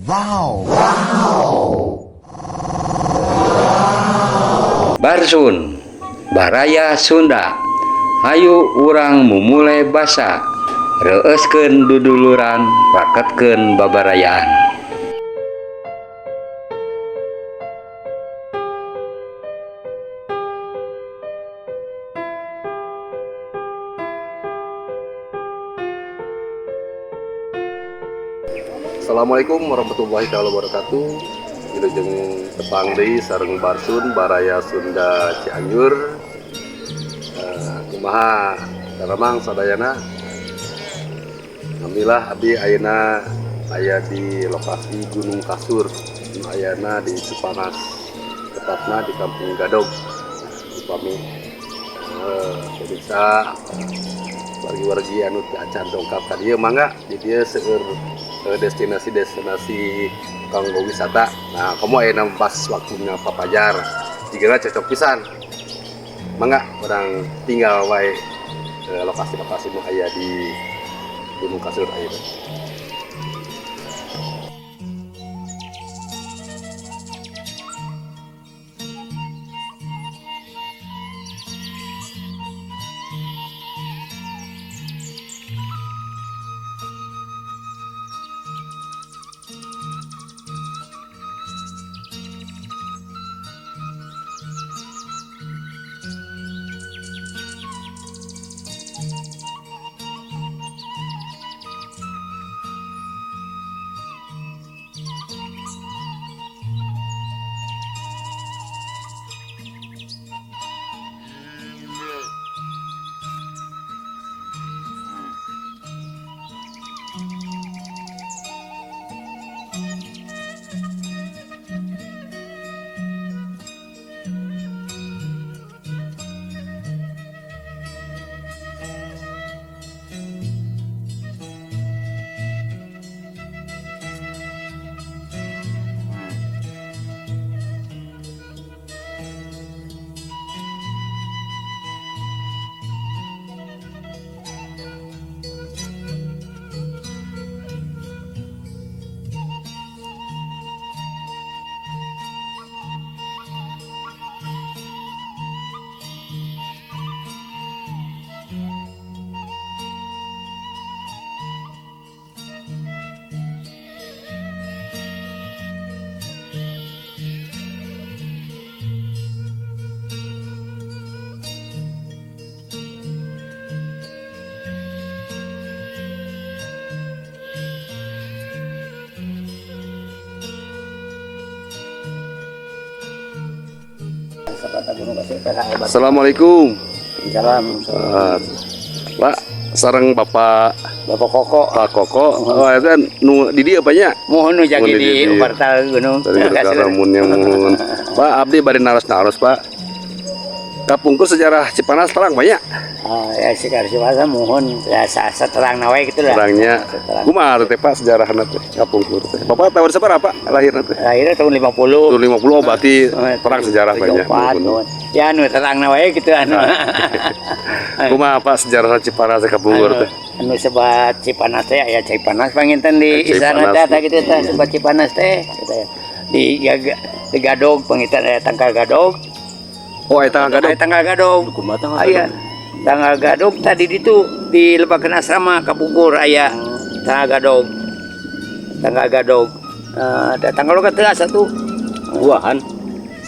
Wow. Barsun, Baraya Sunda. Hayu urang mumule basa, reueuskeun duduluran, raketkeun babarayaan. Assalamualaikum warahmatullahi taala wabarakatuh. Wilujeng tepang deui sareng Barsun Baraya Sunda Cianjur. Kumaha daramang sadayana? Alhamdulillah abdi ayeuna aya di lokasi Gunung Kasur. Nu ayana di Cipanas, tepatna di Kampung Gadog. Upami bisa wargi-wargi anu teu acan dongkap ka dieu, mangga di dieu seueur destinasi-destinasi kanggo wisata. Nah, komo ayeuna pas waktunya papajar, jigana cocok pisan. Mangga urang tingal wae lokasi-lokasi nu aya di Gunung Kasur ayeuna. Assalamualaikum. Salam. Pak, sareng Bapak Bapak Koko. Pak Koko. Oh, eta nu di dieu apa nya? Mohon nu jagi Mohon di di dieu. portal gunung. Tadi lamunnya mohon. Pak, abdi bade naros-naros, Pak. Kapungkur sejarah Cipanas terang banyak. Oh, ya sekarang Cipanas mohon ya seterang nawe gitu lah. Terangnya. Seterang. Kumaha teh Pak sejarahna teh kapungkur teh? Bapak tahun sabaraha Pak lahirna teh? Lahirnya tahun 50. Tahun 50, oh, berarti terang sejarah banyak. 74, Mohon. mohon. Ya anu terang nawe gitu anu. Kumaha Pak sejarah Cipanas teh kapungkur teh? Anu sebat Cipanas teh ya Cipanas panginten di Ya, istana Cipanas. teh gitu teh sebat Cipanas teh gitu ya. Di Gadog panginten aya tangkal Gadog. Oh, eta Gadog. Aya tangkal Gadog. Kumaha tangkal Aya tangkal Gadog tadi itu di Lebakan Asrama kapungkur aya tangkal Gadog. Tangkal Gadog. Tanggal teu satu Buahan.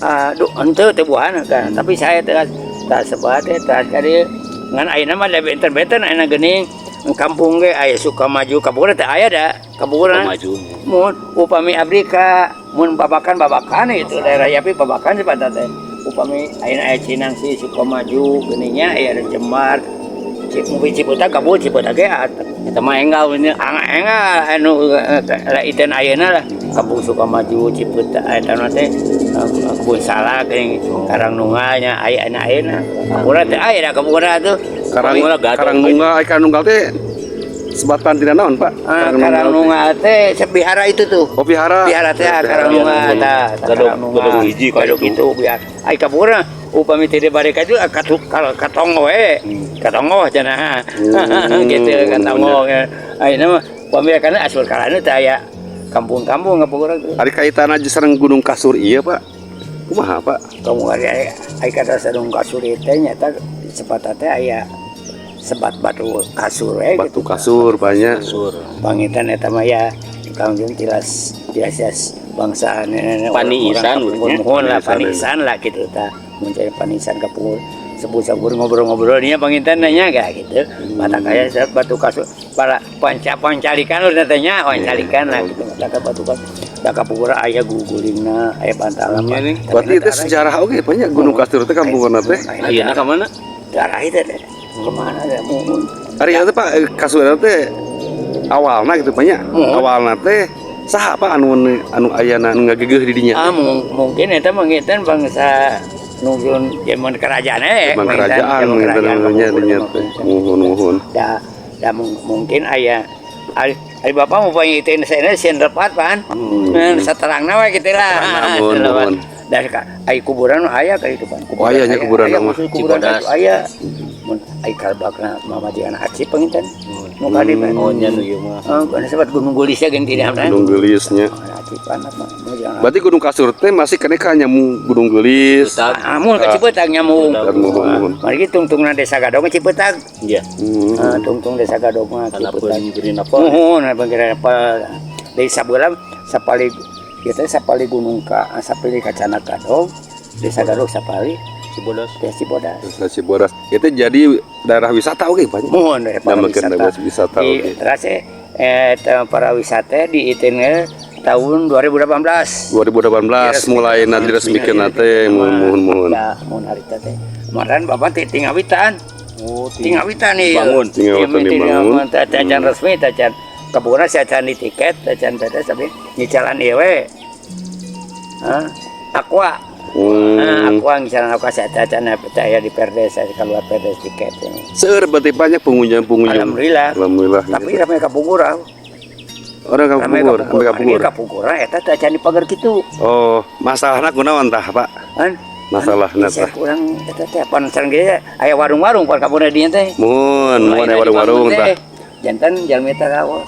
Aduh, henteu teu buahan kan. Tapi saya teh tah sebat teh tah kali ngan ayeuna mah da benten-benten ayeuna geuning kampung ge aya Sukamaju kapungkur teh aya da kapungkur Maju. Mun upami abdi ka mun babakan-babakan itu daerah Yapi babakan sebat teh. Upami ayeuna aya Cinangsi Sukamaju geuning nya aya Jembar. Cik Ciputat kabul Ciputat ge Eta mah enggal nya. Ang enggal anu iten ayeuna lah kampung Sukamaju Ciputat eta mah teh kebun salak geuning Karang Nunggal nya aya ayeuna. Kapungkur teh aya da kapungkur tuh. Karang Gadog. Karang Nunggal, ai Karang Nunggal teh sebatan tina naon, Pak? Karang Nunggal teh vihara itu tuh. Oh, vihara. Vihara teh Karang Nunggal tah. Gadog, gadog hiji ka Gadog itu. itu vihara. Ai kapungkur upami teu bari ka itu katonggo we. Katonggo cenah. Gitu katonggo. Ayeuna mah upami kana asur kalana teh aya Kampung-kampung kapungkur teh. Ari kaitan aja sareng Gunung Kasur iya, Pak. Kumaha, Pak? Kamu ari ai kata sarung kasur teh nyata sepatah teh aya sebat batu kasur we Batu gitu. kasur banyak. Sur. Pangitan eta mah ya kanggung tilas tilas bangsa nenek Paniisan, muhun lah. Paniisan, Paniisan lah gitu ta, mencari paniisan kapungkur sebut-sebut ngobrol-ngobrol nya panginten nanya gak gitu mata kaya batu kasur para panca pancalikan udah tanya pancalikan lah gitu mata batu kasur da kapungkur aya gugulingna aya bantalan. Iya nih. Berarti itu sejarah oke banyak Gunung Kasur teh kampung teh. Ayeuna ka mana? Darah itu teh kemana teh muhun. Ari itu Pak, kasur teh awalna gitu banyak. Awalna teh saha, Pak, anu anu ayana anu ngagegeuh di dinya? Ah, mungkin eta mangitan bangsa nungguin zaman kerajaan eh. Zaman kerajaan zaman gitu kerajaan namanya kapungkur dinya mah. Teh. Muhun muhun. Da da mungkin aya ari ari bapak mau pangitin saya sieun repat pan. Nah, saterangna we kitu lah. Saterangna, muhun, muhun. Da ka ai kuburan aya ka itu pan. Oh, aya nya kuburan aya, mah. khusus kuburan Cibodas. itu aya. Mun ai kalbakna mamajikan aci panginten. Nu ka dieu. Oh nya nu ieu mah. Oh, kana sebat Gunung Geulis ya geuning tidak. Gunung Geulisnya. Aci pan mah majikan. Berarti Gunung Kasur teh masih kene ka nyamung Gunung Geulis. Betag. Ah, mun ka Cipeutag nyamung. Dan muhun muhun. Mari tungtungna Desa Gadog Cipeutag. Iya. Ah, tungtung Desa Gadog mah Kana Cipeutag. beri apa? Muhun pengira apa dari sabeula sapali kita sapali gunung ka sapali kacana Gadog, Desa Gadog sapali Cibodas. Desa Cibodas. Desa Cibodas. Itu jadi daerah wisata oke banyak. Muhun dari para Namakeun wisata. daerah wisata Di oke. terus para wisata di ITN tahun 2018. 2018 mulai nanti diresmikan teh muhun muhun muhun. Ya, muhun harita teh. Kemarin bapak teh tingawitan. Oh, Tingawitan nih. Dibangun. Tingawitan dibangun. Tacan resmi, tacan kebunna saya di tiket, tacan beres tapi nyicalan ieu we. Hah? Aqua. Nah, aqua nyicalan aqua saya tacan percaya di perdes, saya keluar perdes tiket. Seueur berarti banyak pengunjung-pengunjung. Alhamdulillah. Alhamdulillah. Tapi gitu. ramai kapungkur. Orang Ramai kapungkur, sampai kapungkur. Kapungkur eta tacan di pagar kitu. Oh, masalahna kunaon tah, Pak? Kan? Masalahna Saya tah. kurang eta teh pan sareng ge aya warung-warung pan kapungkur dieu teh. Muhun, muhun aya warung-warung tah. Janten jalmi teh raos.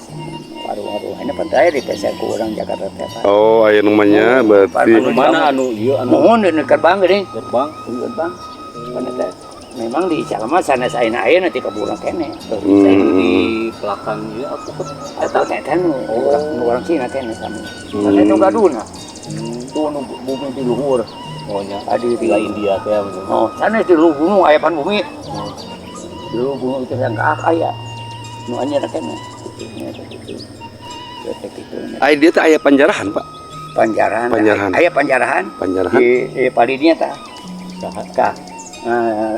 Warung-warung ini pan teh di peser ku urang Jakarta teh, Pak. Oh, aya nu mah nya berarti. Anu mana anu ieu anu Muhun di gerbang geuning. gerbang. Di gerbang. Pan eta memang di Calama sanes ayeuna aya nanti kaburang kene. Di belakang ieu aku kok Eta teh teh nu urang nu urang Cina teh sami. Kan itu gaduna. Tuh nu bumi di luhur. Oh nya. Adi di Tiga India teh bener. Oh, sanes di luhur gunung aya pan bumi. Di luhur gunung itu yang kaak aya. Nu anyar kene. Gitu, gitu. Eta kitu. Aya dia teh aya panjarahan, Pak. Panjarahan. Panjarahan. Aya panjarahan. Panjarahan. Di palidinya tah. Tah. Eh,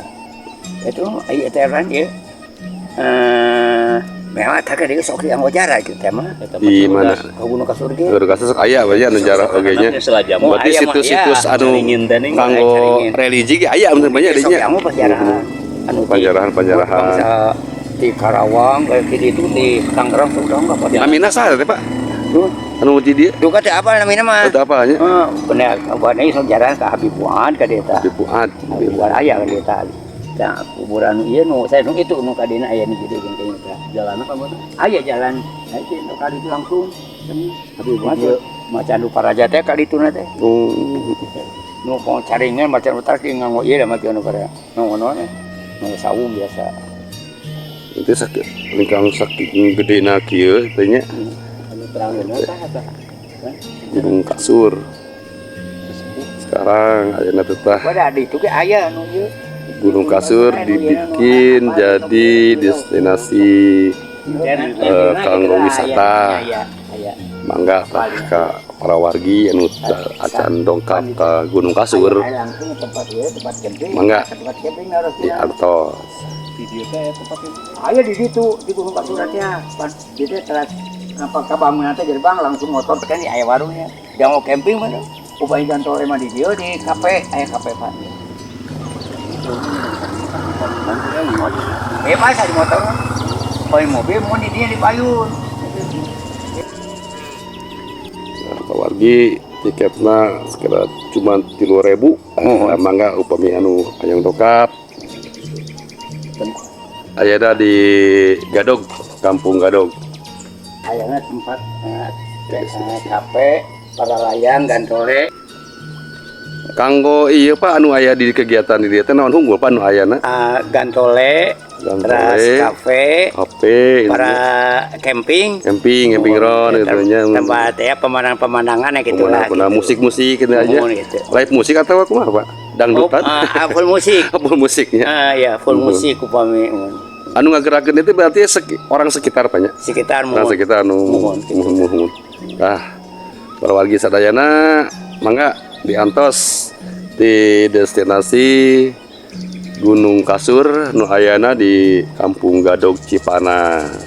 itu aya teh kan ieu. Eh, mewah tah ka dieu sok yang wajara gitu teh mah. Eta mah Di mana? Cibodas. Ka Gunung Kasur ge. Gunung Kasur sok aya we nya anu jarah oge nya. Anaknya selajam. Mau Berarti aya mah situs-situs aya. anu Caringin teh ning. kanggo Caringin. religi ge aya bener banyak Sok dinya. yang panjarahan. Anu di- Panjarahan, panjarahan. Bangsa di Karawang kayak gitu di Tangerang tuh udah enggak pada. Namina saha teh, Pak? Tuh, Anu di dieu? duka teh apa namina mah? Atau apa nya? Heeh, bener, bener sejarah ka Habib Fuad ka dieu tah. Habib Fuad. Habib Fuad aya ka dieu tah. Nah, kuburan ieu nu saya nu itu nu kadina aya nu gede geuning teh. Jalanna ka mana? Aya jalan, nah itu nu kali itu langsung. Habib Fuad macan nu paraja teh kali itu teh. Oh. Nu mau caringan macan utar di nganggo ieu da macan nu para. Nu ngono teh. Nu sawung biasa. Itu sakit lingkang saking gedena kieu teh nya. Anu terangeuna tah eta. Gunung Kasur. Sekarang ayeuna teh tah Pada di itu ge aya nu ieu. Gunung Kasur dibikin jadi destinasi kanggo wisata. Aya, aya. Mangga tah ka para wargi anu acan dongkap ka Gunung Kasur Aya langsung tempat ieu tempat camping. Mangga. Tempat camping harus di Artos. Di dieu teh aya tempat itu. Aya di situ di Gunung Kasur aja. Pan di situ teras apa kabangunan teh gerbang langsung motor kan di aya warungnya. Jangan mau camping mana. Upaya jantor emang di dieu di kafe, aya kafe pan. Bebas di motor. Poin mobil mau di dia di payun. Nah, Pak wargi tiketna sekedar cuma 3.000. Oh. Mangga upami anu hayang dongkap ayana di Gadog, Kampung Gadog. Ayana tempat Kafe, paralayang, gantole. Kanggo iya, Pak, anu aya di kegiatan di dieu teh naon hungkul, Pak, anu ayana? Ah, gantole, Gantole. terus kafe, HP, para camping, camping, camping ground gitu nya. Tempat ya pemandangan-pemandangan ya gitu lah. Pemandangan gitu. Musik-musik gitu aja. Muhun, gitu. Live musik atau kumaha, Pak? Dangdutan? Oh, ah, full musik. Full musiknya. Ah, ya full musik upami muhun. Anu ngagerakeun itu berarti orang sekitar banyak. Sekitar Orang muhun. sekitar anu Muhun, gitu. Muhun muhun. Nah, para wargi sadayana, mangga diantos di destinasi Gunung Kasur nu ayana di Kampung Gadog, Cipanas.